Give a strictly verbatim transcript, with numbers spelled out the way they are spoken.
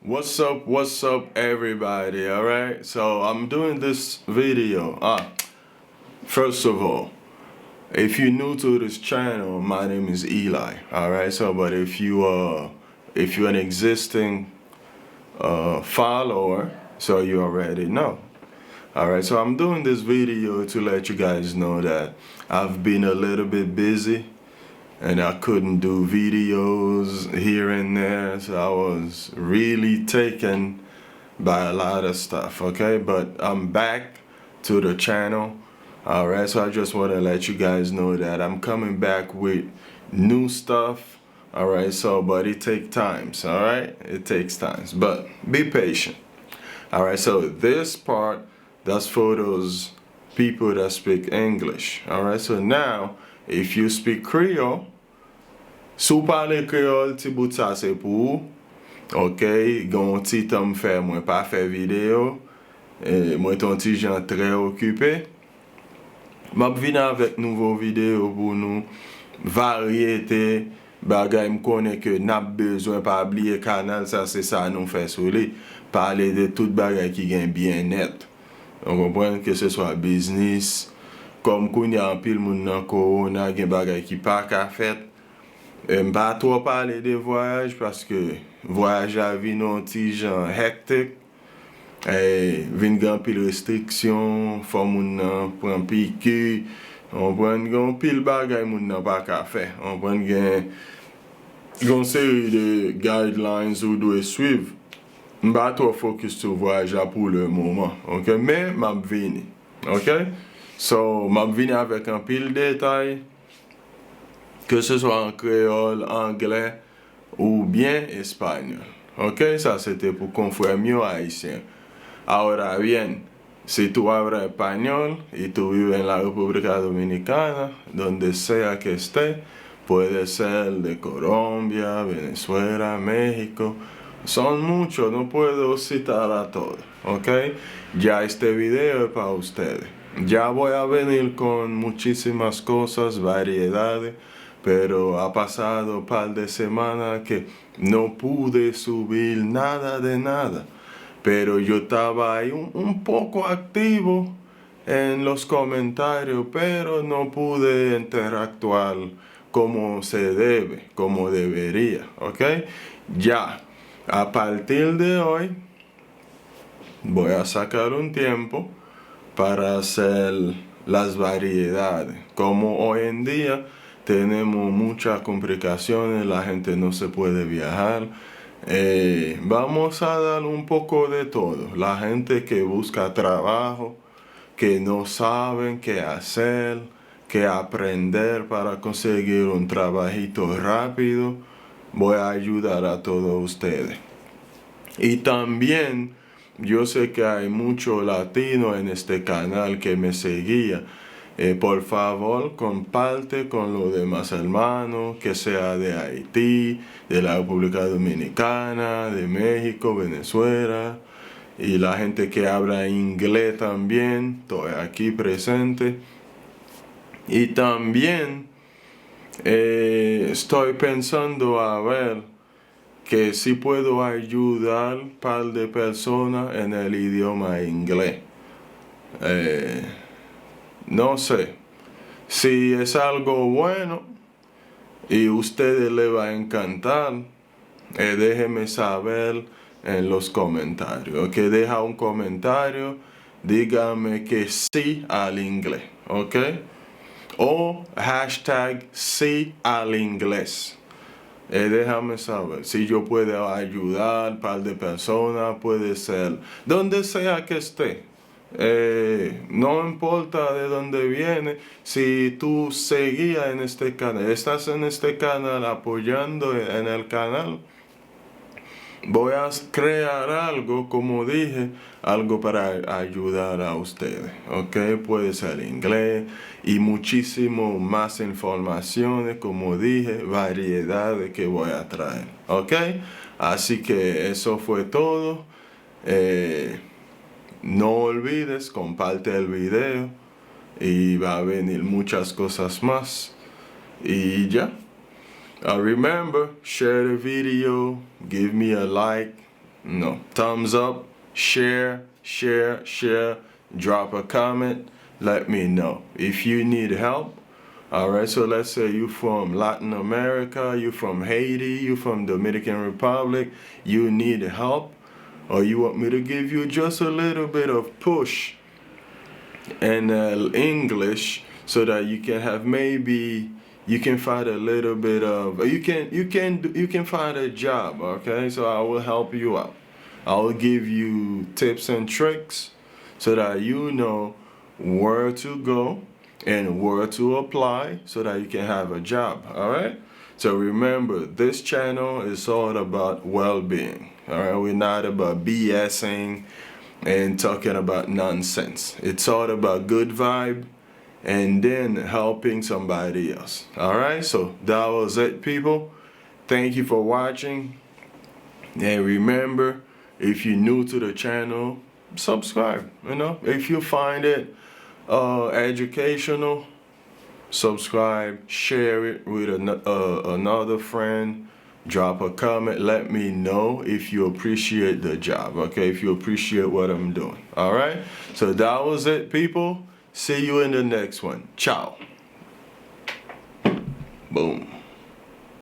What's up, what's up, everybody, alright? So, I'm doing this video. Ah, first of all, if you're new to this channel, my name is Eli, alright? So, but if you are, if you're an existing uh, follower, so you already know. Alright, so I'm doing this video to let you guys know that I've been a little bit busy and I couldn't do videos here and there, so I was really taken by a lot of stuff, okay? But I'm back to the channel. Alright, so I just want to let you guys know that I'm coming back with new stuff. Alright, so, but it take times, alright? It takes times, but be patient. Alright, so this part, that's for those people that speak English. Alright, so now, if you speak Creole, si w pale kreyòl, ti bout sa se pou ou. Ok, gen yon ti tan m fè mwen pa fè videyo. E, mwen te yon ti jan trè okipe. M ap vin avèk nouvo videyo pou nou, varyete bagay m konnen ke n ap bezwen. Pa bliye kanal sa, se sa nou fè sou li. Pale de tout bagay ki gen byennèt. Ou konprann? Keseswa biznis. Kòm kounye a anpil moun nan kowona, gen bagay ki pa ka fèt. E m pa twò pale de vwayaj paske vwayaj la vin yon ti jan hectic. E, vin gen anpil restriksyon, fò moun nan pran piki, w konprann, gen anpil bagay moun nan pa ka fè, w konprann, gen, gen yon seri de guidelines ou dwe swiv. M pa twò focus sou vwayaj la pou le moman, ok? Men, m ap vini, ok? So, m ap vini avèk anpil detay, ke se swa an kreyòl, anglè, oubyen espanyòl. Ok, sa se te pou konfrè m yo ayisyen. Ahora bien, si tú hablas español y tú vives en la República Dominicana, donde sea que esté, puede ser de Colombia, Venezuela, México, son muchos, no puedo citar a todos, ok? Ya este video es para ustedes. Ya voy a venir con muchísimas cosas, variedades, pero ha pasado par de semana que no pude subir nada de nada. Pero yo estaba ahí un, un poco activo en los comentarios, pero no pude interactuar como se debe, como debería, ¿ok? Ya, a partir de hoy, voy a sacar un tiempo para hacer las variedades. Como hoy en día tenemos muchas complicaciones, la gente no se puede viajar. Eh, vamos a dar un poco de todo. La gente que busca trabajo, que no saben qué hacer, qué aprender para conseguir un trabajito rápido, voy a ayudar a todos ustedes. Y también, yo sé que hay mucho latino en este canal que me seguía. Eh, por favor, comparte con los demás hermanos, que sea de Haití, de la República Dominicana, de México, Venezuela, y la gente que habla inglés también, estoy aquí presente. Y también, eh, estoy pensando a ver que si puedo ayudar par de personas en el idioma inglés. Eh, no sé. Si es algo bueno y ustedes le va a encantar, eh, déjenme saber en los comentarios. Ok, deja un comentario, dígame que sí al inglés, ok? O hashtag sí al inglés. Eh, déjame saber si yo puedo ayudar par de personas, puede ser, donde sea que esté. Eh, no importa de dónde viene, si tú seguías en este canal, estás en este canal apoyando en el canal, voy a crear algo, como dije, algo para ayudar a ustedes, ¿ok? Puede ser inglés y muchísimo más informaciones, como dije, variedades que voy a traer, ¿ok? Así que eso fue todo. Eh, no olvides, comparte el video y va a venir muchas cosas más. Y ya. Uh, remember, share the video, give me a like, No. Thumbs up, share, share, share, drop a comment, let me know. If you need help, all right, so let's say you from Latin America, you from Haiti, you from Dominican Republic, you need help, or you want me to give you just a little bit of push in uh, English so that you can have maybe you can find a little bit of you can you can you can find a job, okay? So I will help you out. I will give you tips and tricks so that you know where to go and where to apply so that you can have a job, all right? So remember, this channel is all about well-being, all right? We're not about BSing and talking about nonsense. It's all about good vibe and then helping somebody else. All right, so that was it, people. Thank you for watching. And remember, if you're new to the channel, subscribe. You know, if you find it uh, educational, subscribe, share it with an, uh, another friend. Drop a comment. Let me know if you appreciate the job, okay? If you appreciate what I'm doing. All right? So that was it, people. See you in the next one. Ciao. Boom.